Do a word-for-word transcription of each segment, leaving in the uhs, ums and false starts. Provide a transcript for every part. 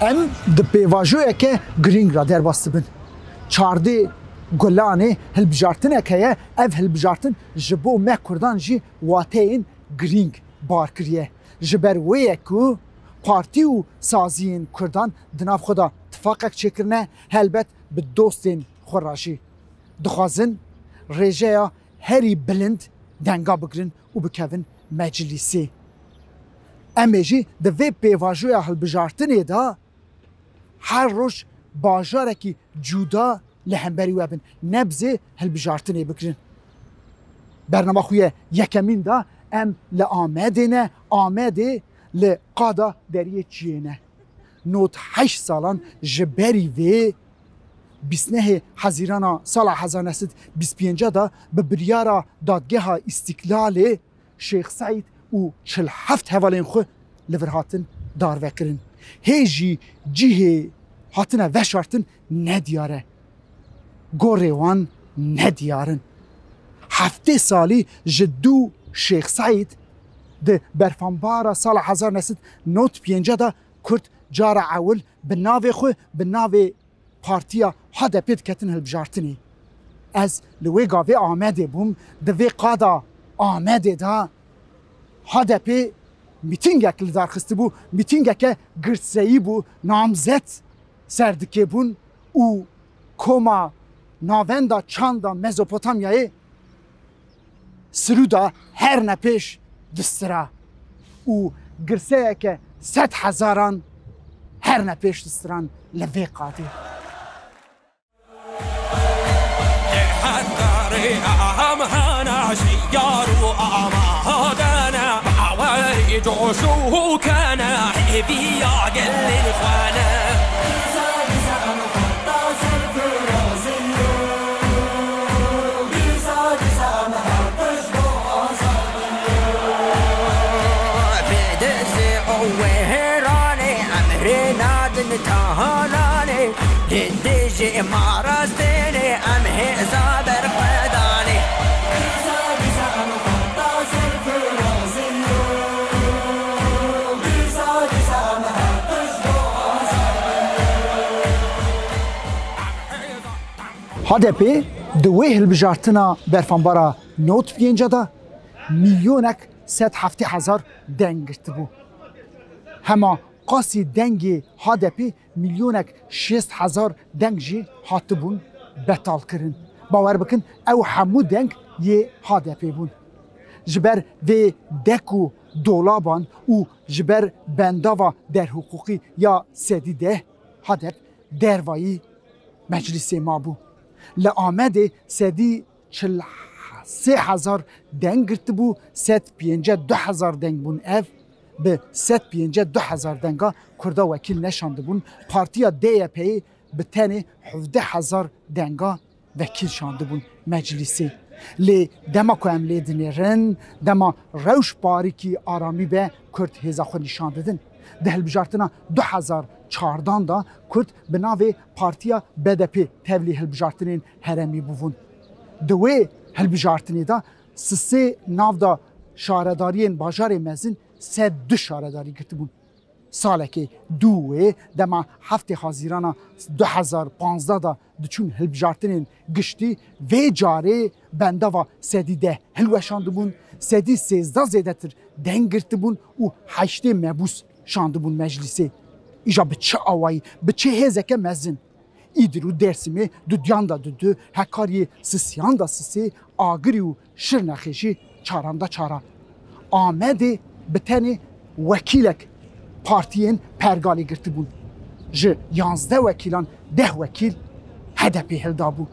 Em di pêvajoyeke girîng re derbas dibin. Çardê Gulanê hilbijartinek heye, ev hilbijartin ji bo me Kurdan jî wateyên girîng bar kiriye. Ji ber wê ye ku partî û saziyên Kurdan di nav xwe de tifaqek çêkirine, helbet bi dostên xwe re jî. Dixwazin rêjeya herî bilind denga bigirin û bikevin meclîsê. Em ê jî di vê pêvajoya hilbijartinê de her roj bajarekî cuda li hemberî we bin, nebzê hilbijartinê bigirin. Bernama xwe ye yekemîn de em li Amedê ne, Amedê li qada deriyê çiyê ne. Nod heşt salan ji berî vê bîst nehê Hezîrana sala hezar neh sed bîst pênc de bi biryara Dadgeha Îstîklalê Şêx Seîd û çil heft hevalên xwe li vir hatin darvekirin. Hê jî cihê hatine veşartin nediyar e. Gorê wan nediyar in. Heftê salî ji dû Şêx Seîd di berfanbara sala hezar neh sed nod pênc de Kurd cara ewil bi navê xwe, bi navê partiya H D P diketin hilbijartinê. Ez li wê gavê Amedê bûm, di vê qada Amedê de H D P mîtîngek li dar xistibû, mîtîngeke girseyî bû, namzet serdikê bûn û koma navenda çanda Mezopotamyayê Sirûda hernepêş distira û girseyeke sed hezaran hernepêş distiran li vê qadê. Heta rê am hana şiyar û amade ne, bawerî coş û kene, hêviya gelên xwe ne. Bi dizê û wêranê em rê nadin talanê. Li dijî ma rastênê em hêza berxwedanê. H D P di wê hilbijartina berfanbara nod pênc de milyonek sed heftê hezar deng girtibû. Hema qasî dengê H D P milyonek şêst hezar deng jî hatibûn betalkirin. Bawer bikin, ew hemû deng yê H D P bûn. Ji ber vê dek û dolaban û ji ber bendava derhiqûqî ya sedî deh H D P dervayî meclîsê mabû. Li Amedê sedî çil sê hezar deng girtibû, sed pêncî du hezar deng bûn ev, bi sed pêncî du hezar denga Kurda wekîl neşandibûn. Partiya D Y P'yê bi tenê hevdeh hezar denga vekîl şandibûn meclîsê. Lê dema ku em lê dinêrin, dema rewş parîkî aramî be, Kurd hêza xwe nîşan didin. Di hilbijartina du hezar çardan de Kurd bi navê Partiya B D P tevlî hilbijartinên herêmî bûbûn. Di wê hilbijartinê de sisê navda şaredariyên bajarê mezin sed du şaredarî girtibûn. Salekê dû wê dema heftê Hazîrana du hezar panzdeh de diçûn hilbijartinên giştî, vê carê bendava sedî deh hilweşandibûn, sedî sêzdeh zêdetir deng girtibûn û heştê mebûs şandibûn meclîsê. Îja bi çi awayî, bi çi hêzeke mezin? Îdir û Dêrsimê dudiyan da dudu, Hekariyê sisiyan da sisê, Agirî û Şirnexê jî çaran da çaran. Amedê bi tenê wekîlek partiyên pergalê girtibûn. Ji yanzdeh wekîlan deh wekîl H D P hildabû.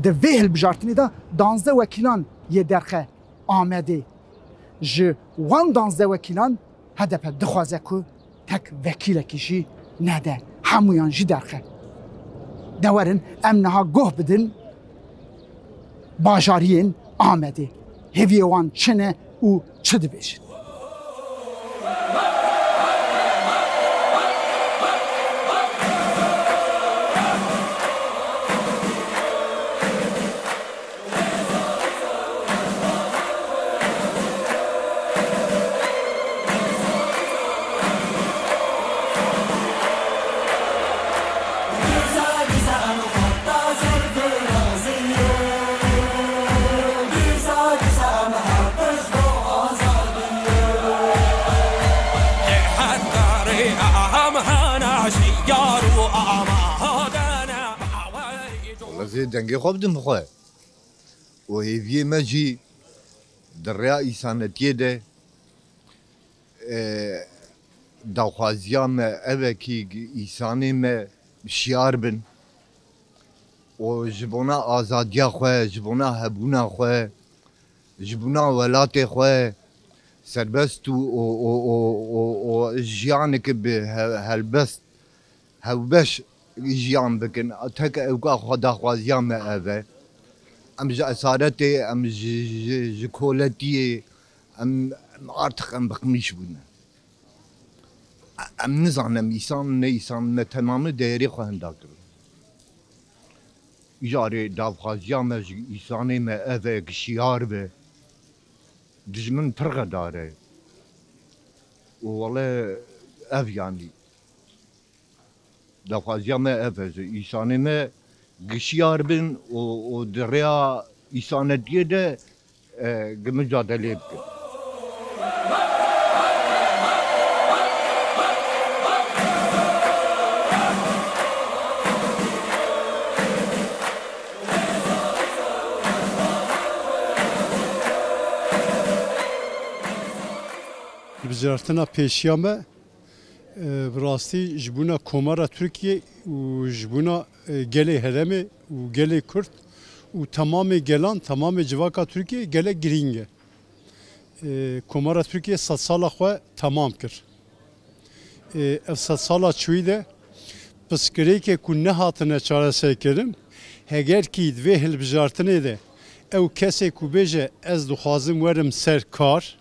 Di vê hilbijartinê de danzdeh wekîlan yê derxe Amedê. Ji wan danzdeh wekîlan H D P dixwaze ku tek wekîlekî jî nede, hemûyan jî derxe. De werin em niha guh bidin bajariyên Amedê. Hêviyê wan çi ne û çi dibêjin? Dengê xwe bidim xwe. Û hêviyê me jî di rêya îsanetiyê de, e, daxwaziya me ev e kî îsanê me şiyar bin û ji bona azadiya xwe, ji bona hebûna xwe, ji bona welatê xwe serbest û, û, û, û, û, û jiyaneke bi he-, helbest, hewbeş jiyan bikin. Tek ewka xwe daxwaziya me ev e. Em ji esaretê, em ji, ji, ji koletiyê, em, em artık em bıkmış bûne. Em nizanin em îsan ne îsan me temamê değerê xwe hinda kirin. Îcarê daxwaziya me ji îsanê me ev e, gişiyar be. Dijmin pir xedar e. Û wele ev yanî. Daxwaziya me ev e, ji îsanê me gişiyar bin û, û di rêya îsanetiyê de, e, gi micadelê bikin. Hilbijartina pêşiya me, e, bi rastî ji bona Komara Tirkiyê û ji bona, e, gelê herêmê û gelê Kurd û temamê gelan, temamê civaka Tirkiyê gelek girîng e. E, Komara Tirkiyê sedsala xwe temam kir. E, ev sedsala çûyî de pirsgirêkê ku nehatine çareserkirin, heger kî di vê hilbijartinê de ew kesê ku bêje, ez dixwazim werim ser kar,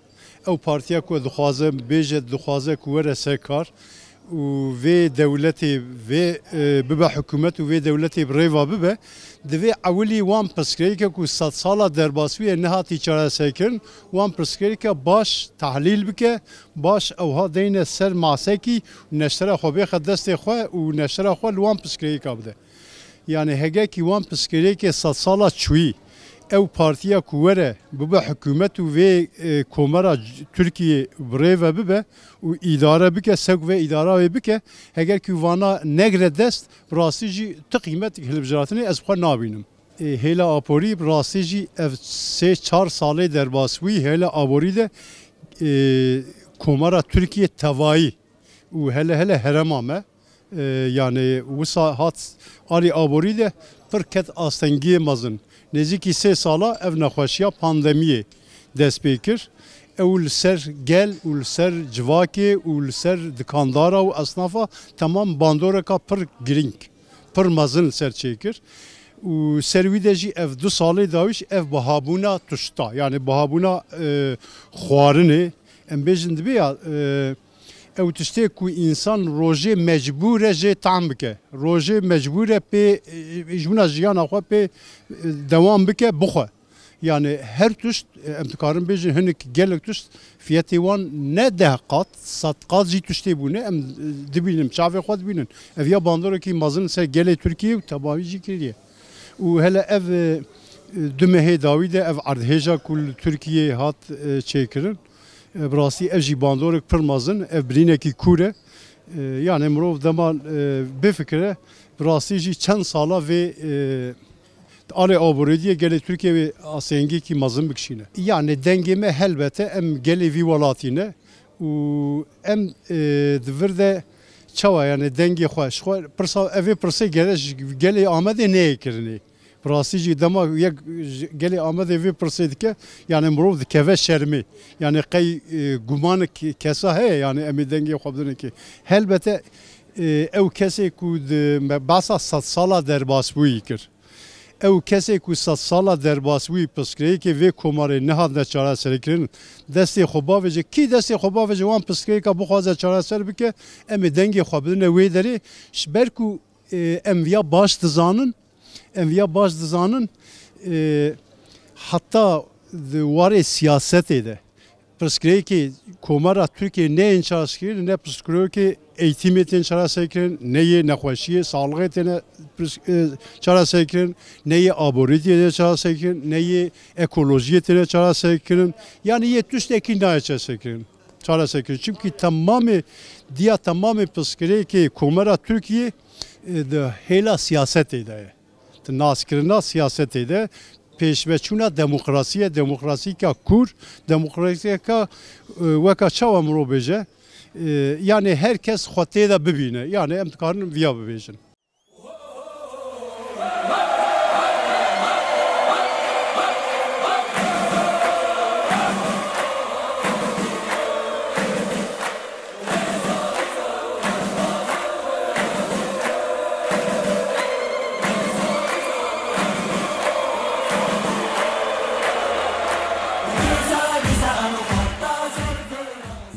ew partiya ku dixwaze bêje, dixwaze ku were ser kar û vê dewletê, vê, e, bibe hikûmet û vê dewletê bi rêva bibe, divê ewilî wan pirsgirêke ku sedsala derbas bûye nehatî çareserkirin, wan pirsgirêke baş tehlîl bike, baş ewha deyne ser masekî û neştera xwe bêxe destê xwe û neştera xwe li wan pirsgirêka bide. Yanî heger kî wan pirsgirêkê sedsala çûyî ew partiya ku were bibe hikûmet û vê, e, komera c-, Tirkiyê bi rê ve bibe û îdare bike, sewk vê îdara wê bike, heger kî vana negre dest, bi rastî jî ti qîmet hilbijartinê ez bi xwe nabînim. E, hêla aborî bi rastî jî ev sê çar salê derbas bûyî hêla aborî de, e, komera Tirkiyê tevayî û hele hele herêma me, e, yanî wisa hat alî aborî de pir ket astengiyê mezin. Nêzîkî sê sala ev nexweşiya pandemiyê dest pê kir. Ew li ser gel û li ser civakê û li ser dikandara û esnafa temam bandoreka pir girîng, pir mezin li ser çêkir. Û ser wî de jî ev du salê dawî jî ev bihabûna tişta, yanî bihabûna, e, xwarinê, em bêjin dibe ya, e, ew tiştê ku însan rojê mecbûr e jê tam bike, rojê mecbûr e pê, e, ji bona jiyana xwe pê, e, dewam bike, bixwe. Yanî her tişt, e, em dikarin bêjin hinek gelek tişt fiyetê wan ne deh qat, sed qat jî tiştê bûne, em, e, dibînin, çavê xwe dibînin. Ev ya bandorekî mezin ser gelê Tirkiyê û tevayî jî kiriye. Û hele ev, e, e, du mehê dawî de ev erdhêja ku li Tirkiyê hat, e, çêkirin, e, bi rastî ev jî bandorek pir mezin, ev birînekî kûr e. E, yanî mirov dema, e, bifikire, bi rastî jî çend sala vê, e, alê aborîdiyê gelê Tirkiyê wê astengiyekî mezin bikişîne. Yanî dengê me helbete em gelê vî welatî ne û em, e, di vir de çawa, yanî dengê xwe, ji xwe pirsa, evê pirsê gere ji gelê Amedê neyê kirinê. Bi rastî jî dema yek ji gelê Amedê vê pirsê dike, yanî mirov dikeve şermê. Yanî qey, e, gumanek kesa heye, yanî em ê dengê xwe bidinê kê. Helbete, e, ew kesê ku di me behsa sedsala derbasbûyî kir. Ew kesê ku sedsala derbasbûyî pirsgirêkê vê komarê nehatine çareserkirin, destê xwe bavêje. Kî destê xwe bavêje wan pirsgirêka bixwaze çareser bike, em ê dengê xwe bidine wê derê. Ji ber ku, e, em viya baş dizanin, em viya baş dizanin, e, heta di warê siyasetê de pirsgirêkê komara Tirkiyê neyên çareserkirin, ne pirsgirêkê eğitimê tên çareserkirin, ne yê nexweşiyê, saxlixê têne pirs-, e, çareserkirin, ne yê aborîtiyê têne çareserkirin, ne yê ekolojiyê têne çareserkirin. Yanî yê tiştekî nayê çareserkirin. Çareserkirin. Çimkî temamê, diya temamê pirsgirêkê komara Tirkiyê, e, di hêla siyasetê de ye. Naskirina siyasetê de pêşveçûna demokrasiyê, demokrasiyeka kûr, demokrasiyeka, e, weka çawa mirov bêje, e, yanê her kes xwe tê de bibîne. Yanê em dikarin viya bibêjin.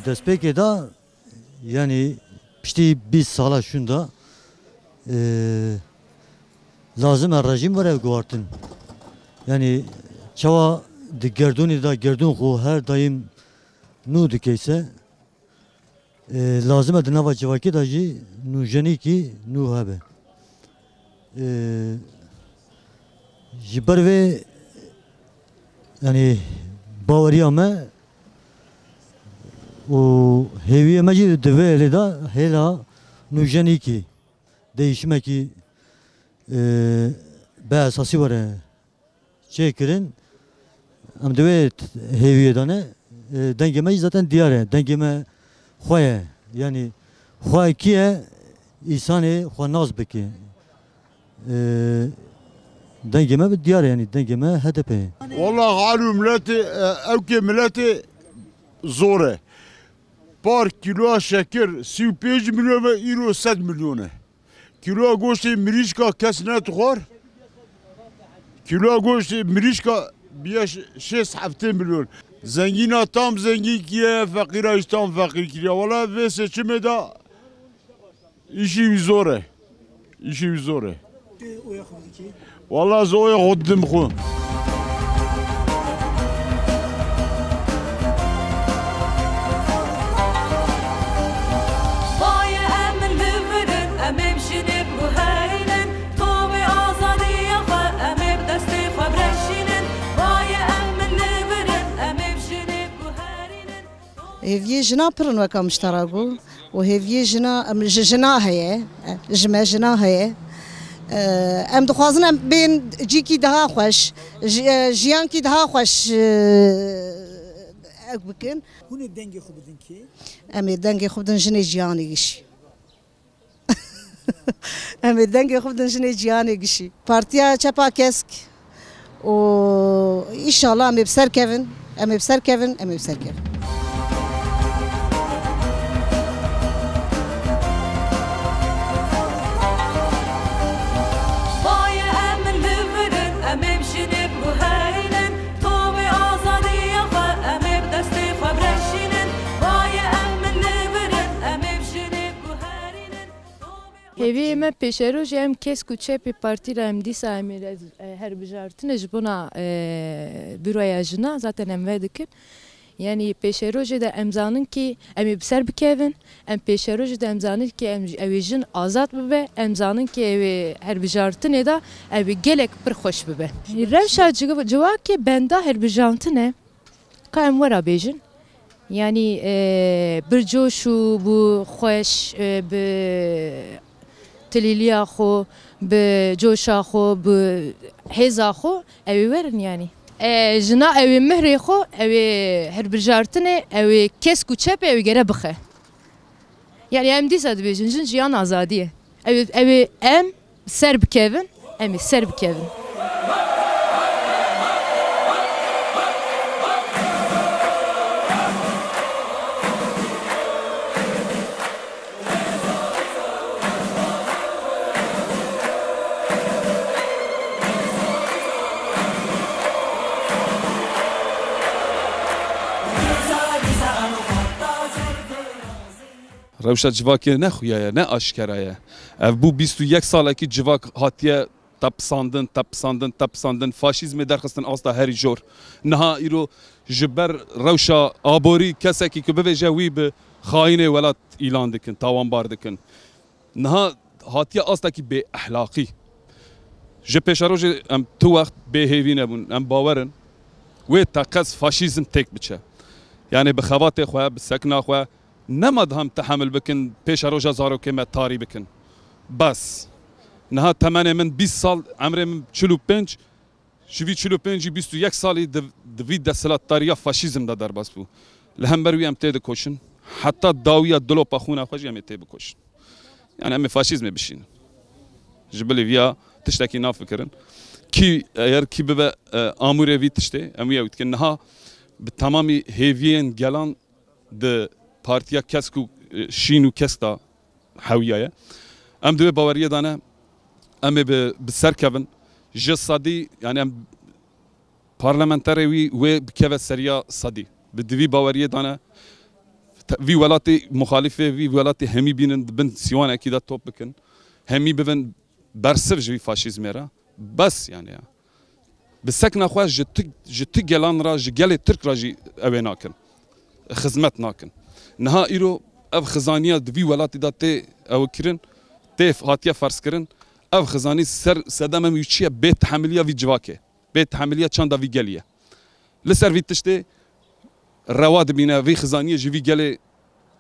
Destpêkê de, yanî piştî bîst sala şûnda, e, lazim e rejîm were guhartin. Yanî çawa di gerdûnê de gerdûn xwe her daîm nû dikeyse, e, lazim e di nava civakê de jî nûjenîkî nû hebe. E, ji ber vê, yanî baweriya me û hêviyê me jî di vê êlê de hêla nûjenîkî, değişimekî, e, bi esasî were çêkirin. Em di wê hêviyê de ne. E, dengê me jî zaten diyar e. Dengê me xwe ye. Yanî xwe kî ye? Îsanê xwe nas bike. E, dengê me bi diyar e, yanî dengê me H D P ye. Wala hal û miletê, e, ewkê miletê zor e. Par kîloya şekir sî û pênc milyon e, îro sed milyon e. Kîloya goştê mirîşka kes nedixwar. Kîloya goştê mirîşka biye ş-, şêst heftê milyon. Zengîna tam zengîn kiriye, feqîra jî tam feqîr kiriye. Wala vê seçimê de îşî wî zor e. Îşî wî zor e. Oya xwe bidikî. Wala ez oya xwe didim xwe. Baye em li vir in, em ê bi jinê biguherînin. Tomê azadiya xwe, em ê bi destê xwe bireşînin. Baye em li vir in, em ê bi jinê biguherînin. Hêviyê jina pir in weka min ji te re got û hêviyê jina, em, ji jina heye, ji me jina heye. Em dixwazin em bên cîkî daha xweş, ji-, jiyankî daha xweş, e, ek bikin. Hûn ê dengê xwe bidin kê? Em ê dengê xwe bidin jinê Cîhanê Gişî. Em ê dengê xwe bidin jinê Cîhanê Gişî. Partiya Çepa Kesk û îşallah em ê bi ser kevin, em ê bi ser kevin, em ê bi ser kevin. Baye em li vir in, em ê bi jinê biguherînin. Tomê azadiya xwe, em ê bi destê xwe bireşînin. Baye em li vir in, em ê bi jinê biguherînin. Hêviyê me pêşerojê em kesk û çepê partî re em dîsa em ê re, e, herbijartine ji bona, e, Buroya Jina zaten em vedikin. Yanî pêşerojê de em zanin kî em ê bi ser bikevin, em pêşerojê de em zanin kî em, ew ê jin azad bibe, em zanin kî ew ê herbijartinê de ew ê gelek pir xweş bibe. Rewşa ci-, civakê benda herbijartin e. Ka em wera bêjin. Yanî, e, bi coş û bi xweş, e, bi tilîliya xwe, bi coşa xwe, bi hêza xwe, ew ê werin yanî. E, jina ew ê mihrê xwe, ew ê hilbijartinê, ew ê kesk û çepê ew ê gere bixe. Yanî em dîsa dibêjin, jin jiyan azadî ye. Ew ê, ew ê em ser bikevin, em ê ser bikevin. Rewşa civakê ne xuya ye, ne aşkera ye. Ev bû bîst û yek salekî civak hatiye tepisandin, tepisandin, tepisandin. Faşîzmê derxistin asta herî jor. Niha îro ji ber rewşa aborî kesekî ku bivêje wî bi xayînê welat îlan dikin, tawanbar dikin. Niha hatiye astekî bêehlaqî. Ji pêşerojê em tu wext bêhêvî nebûn. Em bawer in wê teqez faşîzm têk biçe. Yanî bi xebatê xwe, bi sekna xwe, nema diham tehemil bikin, pêşeroja zarokê me tarî bikin. Bes. Niha temenê min bîst sal, emrê min çil û pênc, ji vî çil û pêncî bîst û yek salî di, di vî desthilatdariya faşîzm de derbas bû. Li hember wî em tê dikoşin. Heta dawiya dilopa xûna xwe jî em ê tê bikoşin. Yani em ê faşîzmê bişînin. Ji bilî viya tiştekî nafikirin. Kî eger kî bibe, e, amûrê vî tiştê, em wî ew dikin. Niha bi temamî hêviyên gelan di Partiya Kesk û, e, Şîn û Kesk de hewiyaye. Em di wê baweriyê de ne, em ê bi, bi ser kevin. Ji sedî, yani em parlamenterê wî wê bikeve seriya sedî. Bi di vî baweriyê de ne, te-, vî welatê muxalîfê, vî welatê hemî bînin di bin sîwanekî de top bikin. Hemî bibin bersiv ji vî faşîzmê re. Bes yani ya. Bi sekna xwe ji tu, ji tu gelan re, ji gelê Tirk re jî ew ê nakin. Xizmet nakin. Niha îro ev xizaniya di vî welatî de tê ew kirin, tê hatiye ferzkirin. Ev xizanî ser sedema wî çi ye? Bêtihemiliya vî civakê. Bêtihemiliya çanda vî gelî ye. Li ser vî tiştê rewa dibîne, vî xizaniyê ji vî gelê,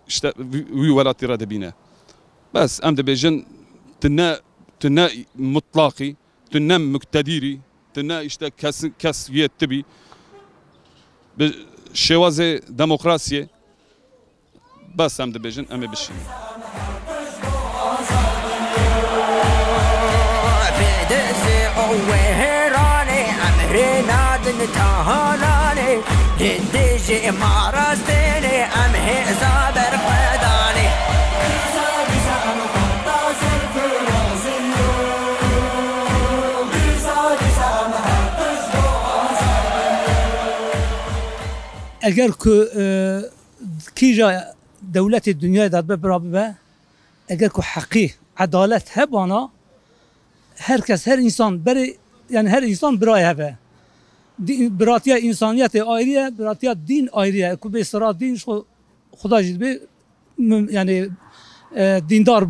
işte, vî, wî welatî re dibîne. Bes, em dibêjin, tu ne, tu ne mutlaqî, tu ne muktedîrî, tu ne, işte, kes, kes yê tibî. Bi şêwazê demokrasiyê, bes em dibêjin, em ê bişînin. Bi dizî û wêranê em rê nadin tahalanê. Gindê jî marastênê em hêza berxwedanê. Eger ku, e, kîja dewletê dinyayê de bibe bira bibe, eger ku heqî, edalet hebana, her kes, her însan berê, yani her însan birayê hebe. Dî-, biratiya însaniyetê ayrî ye, biratiya dîn ayrî ye. Ku bê sira dîn ji xwe, Xuda jî dibê mum-, yani, e, dîndar,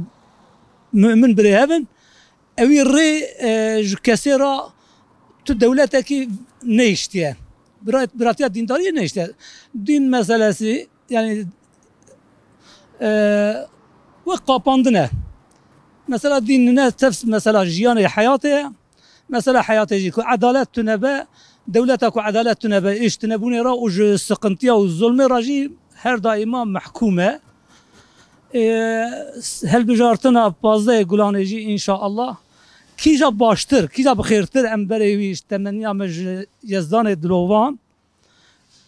mumin birê hebin. Ewî rê, e, ji kesê re tu dewletekî nehiştiye. Bira-, biratiya dîndariyê nehiştiye. Dîn meselesi, yani, e, wek qapandin e. Mesela dîn ne tefs mesela jiyanê heyatê ye. Mesela heyatê jî ku edalet tune be, dewleta ku edalet tune be, êş tune bûnê re û ji siqintiya û zulmê re jî her daîma mehkûm e. Ê, hilbijartina pazdehê Gulanê jî înşaallah kîja baştir, kîja bi xêrtir em berê wî ji temenniya me ji Yezdanê dilovan.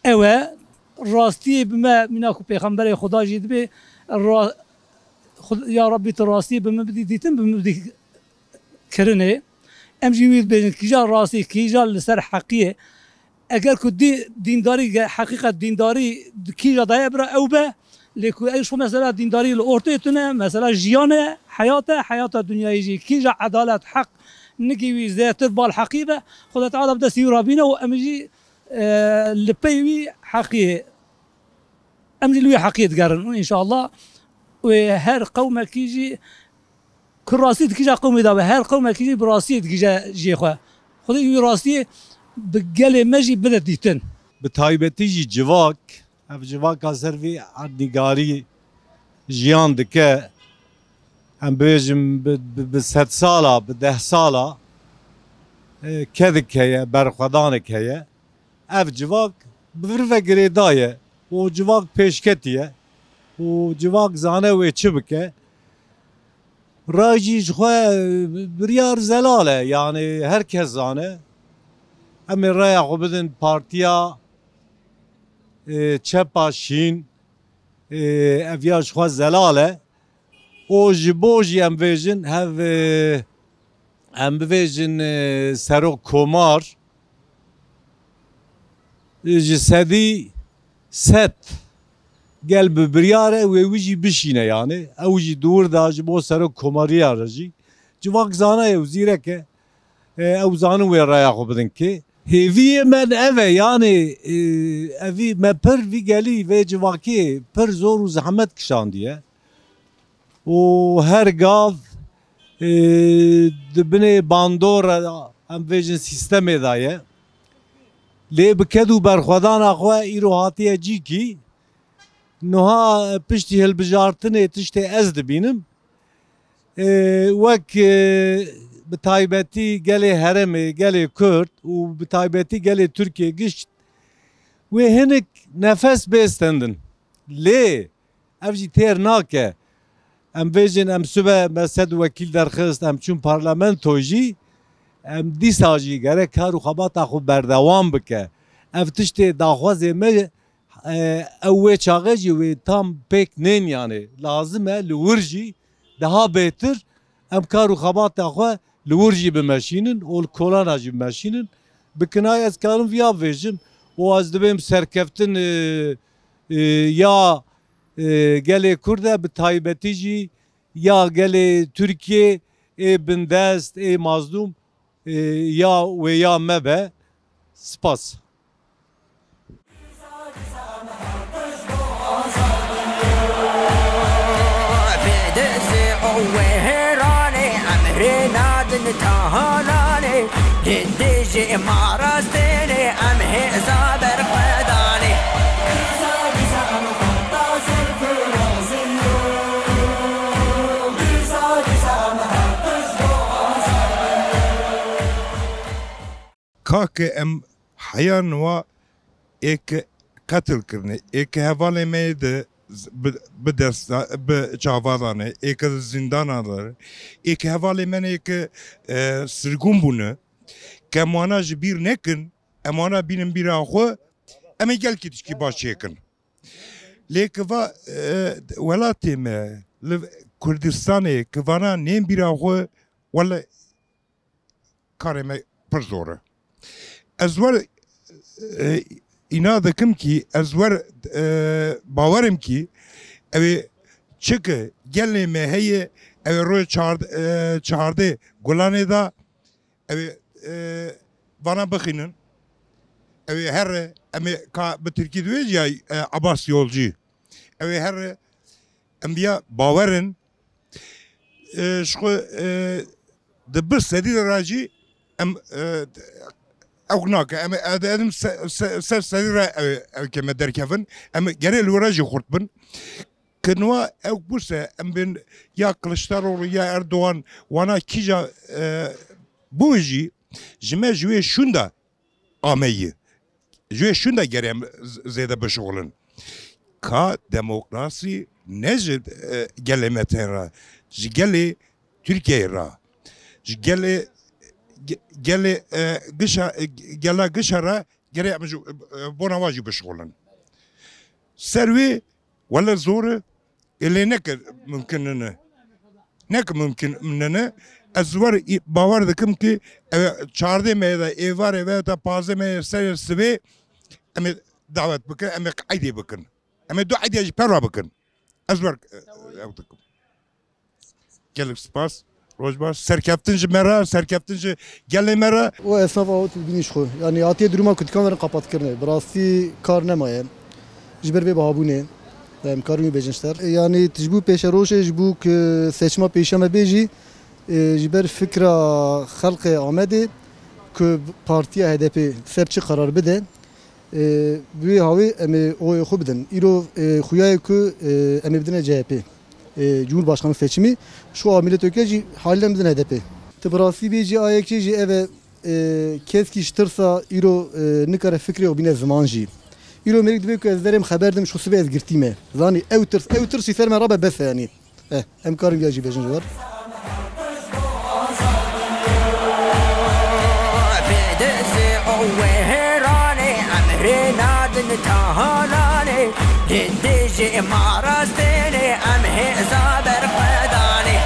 Ew e, rastiyê bi me, mîna ku Pêxemberê Xuda jî dibê, ra-, Xud-, ya Rabbî tu rastiyê bi min bidî dîtin, bi min bidî kirinê. Em jî wî dibêjin, kîja rastî, kîja li ser heqiyê. Eger ku dî-, dîndarî, ge-, heqîqet dîndarî di kîja daye bira ew be, lê ku ew ji xwe mesela dîndarî li ortê tune, mesela jiyan e, heyat e, heyata dinyayê jî kîja edalet, heq, nigî wî zêdetir bal heqî be, Xuda Teala bi destî wî rabîne û em jî, e, li pey wî heqiyê, em jî li wî heqiyê digerin û înşallah wê her qewmekî jî ku rastî di kîja qewmê de be, her qewmekî jî bi rastiyê digije cihê xwe. Xwedê wî rastiyê bi gelê me jî bide dîtin. Bi taybetî jî civak, ev civaka ser vî erdnîgarî jiyan dike, em bibêjin bi, bi, bi sedsala, bi dehsala, e, kedek heye, berxwedanek heye. Ev civak bi vir ve girêdaye û civak pêşketî ye û civak zane wê çi bike. Ray jî ji xwe, e, biryar zelal e, yanî her kes zane. Em ê raya xwe bidin partiya, e, çepa şîn, e, ev ya ji xwe zelal e. Û ji bo jî em vêjin hev, e, em bivêjin, e, serok komar, e, ji sedî sed gel bi biryar e wê wî jî bişîne, yanî ew jî di wir de ji bo serok komariya re jî civak zana ye û zîrek e, e, ew zanin wê raya xwe bidin kê. Hêviyê me ev e, yanî, e, evî me pir vî gelî vê civakê pir zor û zehmet kişandiye. Û her gav, e, di binê bandora, em bêjin, sîstemê de ye. Lê bi ked û berxwedana xwe îro hatiye cîkî. Niha piştî hilbijartinê tiştê ez dibînim. Ee, wek, e, bi taybetî gelê herêmê, gelê Kurd û bi taybetî gelê Tirkiyê gişt wê hinik nefes bêstendin. Lê ev jî têr nake. Em vêjin, em sibe me sed wekîl derxist, em çûn parlamento jî, em dîsa jî gerek kar û xebata xwe berdewam bike. Ev tiştê daxwazê me, e, ew wê çaxê jî wê tam pêk nên, yanê lazim e li wir jî daha bêtir em kar û xebata xwe li wir jî bimeşînin û li kolana jî bimeşînin. Bi kinayê ez karim viya bivêjim û ez dibêm serkeftin, e, e, ya, e, gelê Kurd e, bi taybetî jî ya gelê Tirkiyê ê bindest, ê mazlûm, e, ya wê ya me be. Spas. Bi dizê û wêranê em rê nadin tahananê. Di dijî marastênê em hêza berxwedanê. Ka ke em heya niha ê ke qetil kirine, ê ke hevalê me yê di z-, bi, bi dest da, bi çava dane, ê ke di zîndana de, ê ke hevalê me yê ke, e, sirgûn bûne, ke em wana ji bîr nekin, em wana bînin bîra xwe, em ê gelkî tişkî baş çêkin. Lê ke va, e, welatê me, li Kurdistanê, ke vana nên bîra xwe, wele karê me pir zor e. Ez wer, e, îna dikim kî, ez wer, e, bawerim kî, ew ê çi ki gelê me heye, ew ê rojê çard-, e, çardeh Gulanê de, ew ê, e, vana bixînin. Ew ê here, em ê ka bi tirkî dibêjî ya, e, Abbas Yolcu. Ew ê here, em viya bawer in. E, ji xwe, e, di bir sedî de re jî em, e, ew nake. Em ê, em se-, se-, ser sedî re ew, ew ke me derkevin. Em ê gerê li wir re jî xurt bin. Ke niha ew bûse, em bên ya Kiliçdaroglu ya Erdogan, wana kîja, e, bû jî, ji me ji wê şûnda ameyî. Ji wê şûnda gerê em z-, zêde bişixulin. Ka demokrasî ne ji, e, gelê me tên re, ji gelê Tirkiyeyê re, ji gelê, ge-, gelê, e, gişa, e, gela gişa re gerê em ji, e, bona wa jî bişixulin. Ser wê wele zor e, ê lê neke mimkin nine. Neke mimkin nine. Ez wer î-, bawer dikim ki ev çardeh meyê de êvarê ve ta pazdeh meyê serê sibê em ê dawet bikin, em ê qeydê bikin. Em ê du eydiya jî perwa bikin. Ez wer, e, ew dikim. Gelek spas. Roj baş. Serkeftin ji me re, serkeftin ji gelê me re. û esnaf awit bînî ji xwe. Yanî hatiye duruma kutikan verin qapatkirinê. Bi rastî kar nemaye. Ji ber vê bihabûnê. Em karin wî bêjin ji ter. Yanî ji bo pêşerojê, ji bo ku seçima pêşiya me bê jî, e, ji ber fikra xelkê Amedê ku partiya H D P ser çi qerar bide, e, bi wê hawê em ê oyê xwe bidin. Îro, e, xuya ye ku, e, em ê bidine C H P. E, Cumhurbaşkanı seçimi, şu an milletwekili jî haliyle bidin H D P. Ti bi rastî bê jî A Y K jî ev e, e, keskî ji tirsa îro, e, nikare fikrê û bîne ziman jî. Îro mêrik divê ku ez derêm xeber dim, şu sibê ez girtî me. Zanî ew tirs, ew tirs jî ser me rabe bes e yanî. Eh, em karin viya jî bêjin ji wer. Bi dizê û wêranê em rê nadin tahananê. Di dijî marastênê em hêza berxwedanê.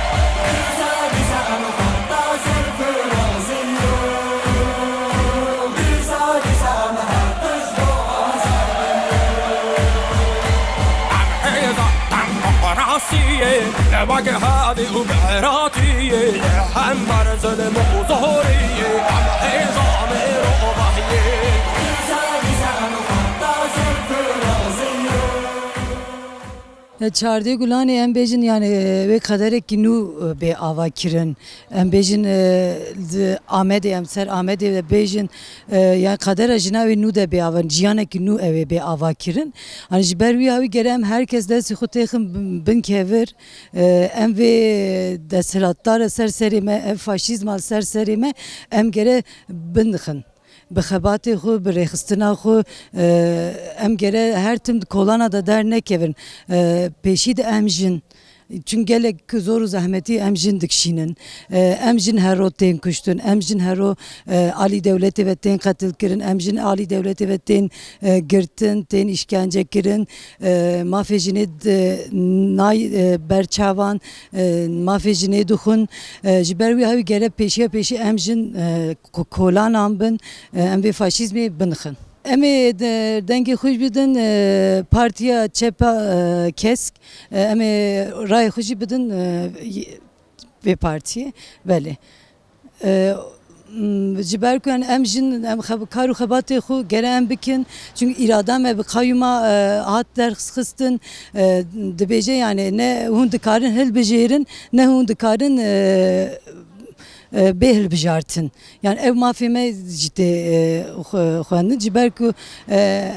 Em hêza demokrasiyê, ne wek hadî û beratiyê, hember zilim û zoriyê, em hêza mirovahiyê. Çardê Gulanê em bêjin, yani, e, wê qederekî nû, e, bê ava kirin. Em bêjin, e, di Amedê, em ser Amedê de bêjin, e, yani qedera jina wê nû de bê ava, jiyanekî nû ew ê bê ava kirin. Hani ji ber wî hawî gere em her kes destê xwe têxin bin, bin kevir, e, em vê desthilatdara ser serê me, ev faşîzma li ser serê me, em gere bindixin. Bi xebatê xwe, bi rêxistina xwe, e, em gere her tim di kolana de dernekevin. E, pêşî de em jin, çun gelek zor û zehmetî em jin dikişînin. E, em jin hero tên kuştin, em jin hero, e, alî dewletê ve tên qetil kirin, em jin alî dewletê ve tên, e, girtin, tên îşkence kirin. E, mafê jinê di, nay, e, berçavan, e, mafê jinê dixwin. E, ji ber wî hawî gere pêşiya pêşî em jin, e, ko-, kolanan bin, e, em vê faşîzmê binixin. Em ê de-, dengê xwe jî bidin, e, Partiya Çepa, e, Kesk, e, em ê rayê xwe jî bidin, e, y-, vê partiyê. Belê. E, m, ji ber ku em, em jin, em xeb-, kar û xebatê xwe gere em bikin. Çünkü îrada me bi qayûma, e, hat derxistin. E, dibêje, yani, ne hûn dikarin hilbijêrin, ne hûn dikarin, e, e, bê hilbijartin. Yani ev mafê me jî tê, e, xwe-, xwendin. Ji ber ku, e,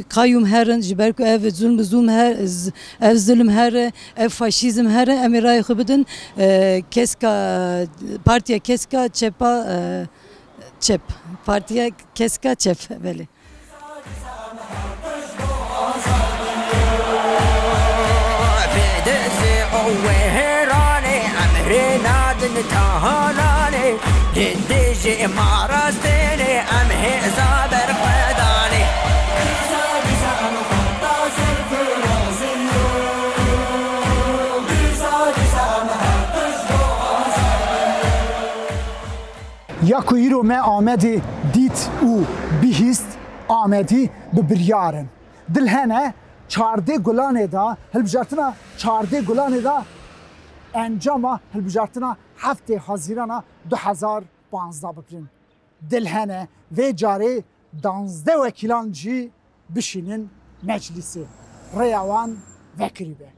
qayûm herin, ji ber ku ev zulm, zulm her, z-, ev zulm here, ev faşîzm here, em ê rayê xwe bidin, e, Keska, Partiya Keska Çepa, e, Çep. Partiya Keska Çep, belê. Bi dizê û wêranê em rê nadin tahananê. Di dijê ma rastênê em hêza berxwedanê. Ya ku îro me Amedê dît û bihîst, Amedî bi biryar in. Dil hene çardê Gulanê de, hilbijartina çardê Gulanê de encama hilbijartina heftê Hazîrana du hezar panzdeh bikirin. Dil hene vê carê danzdeh wekîlan jî bişînin meclîsê. Rêya wan vekirî be.